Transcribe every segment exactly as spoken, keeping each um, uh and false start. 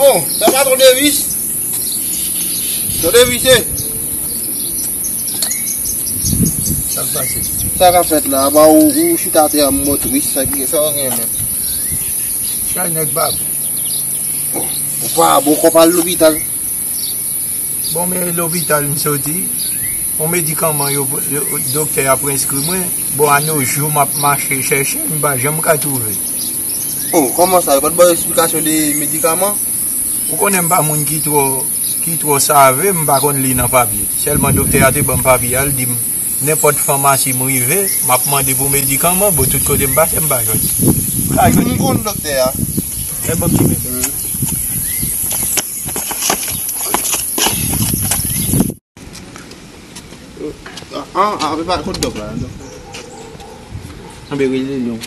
Bon, sa pa ton devis. Ton devis, e. Sa k pase? Sa k ap fèt la? Apa ou, ou chita atè a, m mò tris, sa ki, sa w gen menm? Chay nèg pa bon. Ou pa bon, kò pa al lopital. Bon, men lopital m soti, yon medikaman yo, yo, doktè a preskri mwen, bon, a nos jours, m ap mache chèche, m pa janm ka twouve. Oh, kòman sa? Yo pa t ba w eksplikasyon de medikaman? Ou konnen m pa moun ki twò, ki twò save, m pa konn li nan papye. Sèlman doktè a te ban m papye a, l di m, nenpòt famasi m rive, m ap mande pou medikaman, bon, tout kote m pase, m pa jwenn. M ka jwenn. M konn doktè a. E bon, ki men. An, an, an, pa kot dòk la, dòk. Anbe rele l non.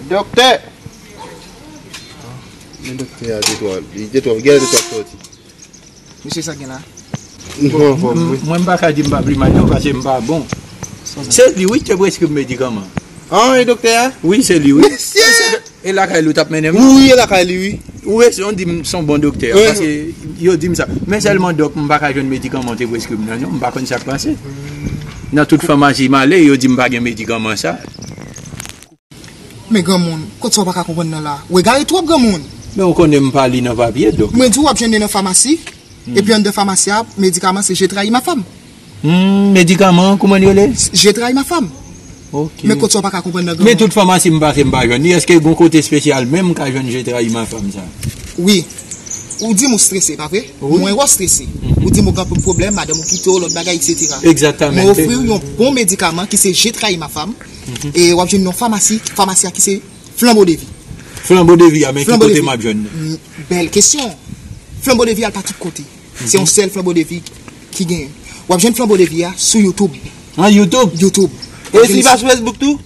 Doktè! Men doktè a te twò, li te twò, gen lè te twò sòti. Mesye, sa gen la? Non, anfòm, wi. Mwen, m pa ka di m pa pi mal non, paske m pa bon. Se li, wi, ki te preskri m medikaman. An, e doktè a? Wi, se li, wi. Mesye! E lakay li w t ap mennen m? Wi, e lakay li, wi. Ou rezon, di m se yon bon doktè, paske yo di m sa. Men sèlman, dòk, m pa ka jwenn medikaman w te preskri m nan, non, m pa konn sa k pase. Nan tout famasi m ale, yo di m pa gen medikaman sa. Men granmoun, kot sa w pa ka konprann nan la? W egare twòp, granmoun! Men ou konnen m pa li nan papye, dòk. Mwen di w ap jwenn li nan famasi, epi anndan famasi a, medikaman se Je trahis ma femme. Hmm, medikaman, kouman l rele? Je trahis ma femme. Ok. Men kot sa w pa ka konprann nan granmoun? Men tout famasi m pase m pa jwenn li. Èske gon kote espesyal menm m ka jwenn Je trahis ma femme sa? Wi. Ou di m ou strese, pa vre? Wi. Mwen wè w strese. Ou di m ou gen anpil pwoblèm, madanm ou kite w, lòt bagay, et cetera. Egzakteman. Mwen ofri w yon bon medikaman ki se Je trahis ma femme. E w ap jwenn nan famasi, famasi a ki se Flanbo de Vi. Flanbo de Vi a, men ki kote m ap jwenn li? Mm, bèl kesyon. Flanbo de Vi a pa tout kote. Se yon sèl Flanbo de Vi ki genyen. W ap jwenn Flanbo de Vi a sou YouTube. An YouTube? YouTube. E li pa sou Facebook tou?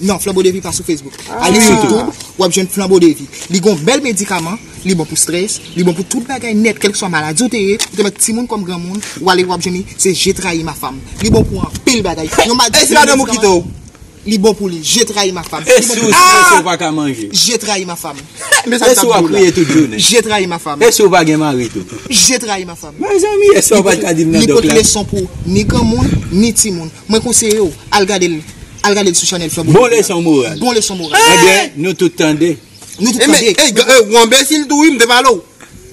Non, Flanbo de Vi pa sou Facebook. Ale sou YouTube, w ap jwenn Flanbo de Vi. Li gon bèl medikaman, li bon pou strès, li bon pou tout bagay nèt, kèlkeswa maladi w te ye, ou te mèt timoun kòm granmoun, w ale w ap jwenn li, se Je trahis ma femme. Li bon pou anpil bagay. Yon mad-, e si madanm ou kite w? Li bon pou li. Je trahis ma femme. E si w strese, ou pa ka manje? Je trahis ma femme. E si w ap kriye tout jounen? Je trahis ma femme. E si w pa gen mari tou? Je trahis ma femme. Mezanmi, e sa w pa t ka di m nan dòk la? Li pot leson pou ni granmoun, ni timoun. Mwen konseye w, al gade l, al gade l sou chanèl Flanbo. Bon leson moral. Bon leson moral. Ebyen, nou tout tande. Nou tout tande. E, e, ou anbesil tou, wi, m te pale w.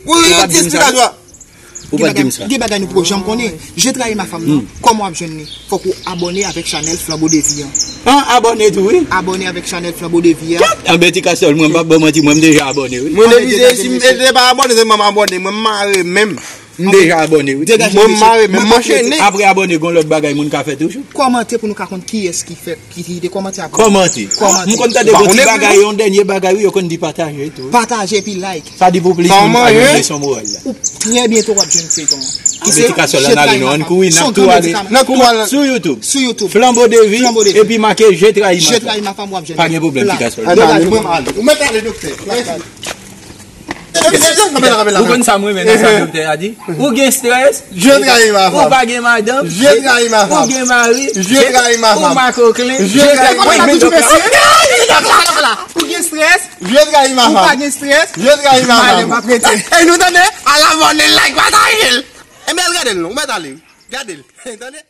Wi, wi, ou pa t di m sa. Ou pa t di m sa. Gen bagay nou poko janm konnen. Je trahis ma femme, non. Kòman w ap jwenn li? Fòk ou abòne avèk chanèl Flanbo de Vi an. An, abòne tou, wi. Abòne avèk chanèl Flanbo de Vi an. Kèt! Anben, Ti Kastòl, mwen, m p ap ba w manti, mwen, m deja abòne, wi. Mwen, depi se, si m te pa abòne, se mwen, m abòne, mwen, m mare menm. M deja abòne, wi. Mwen, m mare menm, m anchene. Apre abòne, gon lòt bagay moun ka fè toujou. Kòmante pou nou ka konn kiyès ki fè, ki, ki te kòmante apre. Kòmante. Kòmante. M konn tande gon ti bagay, yon dènye bagay, wi, yo konn di pataje tou. Pataje epi like. Sa di pou plis moun pa jwenn leson moral la. Ou trè byento w ap jwenn feyton an. Ki se Medikasyon la, n ale non, ann kouri, n ap tou ale. N ap tou ale sou YouTube. Sou YouTube. Flanbo de Vi, Flanbo de Vi. Epi make Je trahis ma femme. Je trahis ma femme, w ap jwenn. Pa gen pwoblèm, Medikasyon. Ann ale, mwen ale. Ou mèt ale, doktè. Mèsi. Ou konn sa m renmen nan sa doktè a di? Ou gen strès? Je trahis ma femme. Ou pa gen madanm? Je trahis ma femme. Ou gen mari? Je trahis ma femme. Ou makoklen? Je trahis ma femme. Ou gen strès? Je trahis ma femme. Ou pa gen strès? Je trahis ma femme. Malè m ap rete. E nou tande? Al abòne, like, pataje l. Enben al gade l non, ou mèt ale. Gade l. Tande?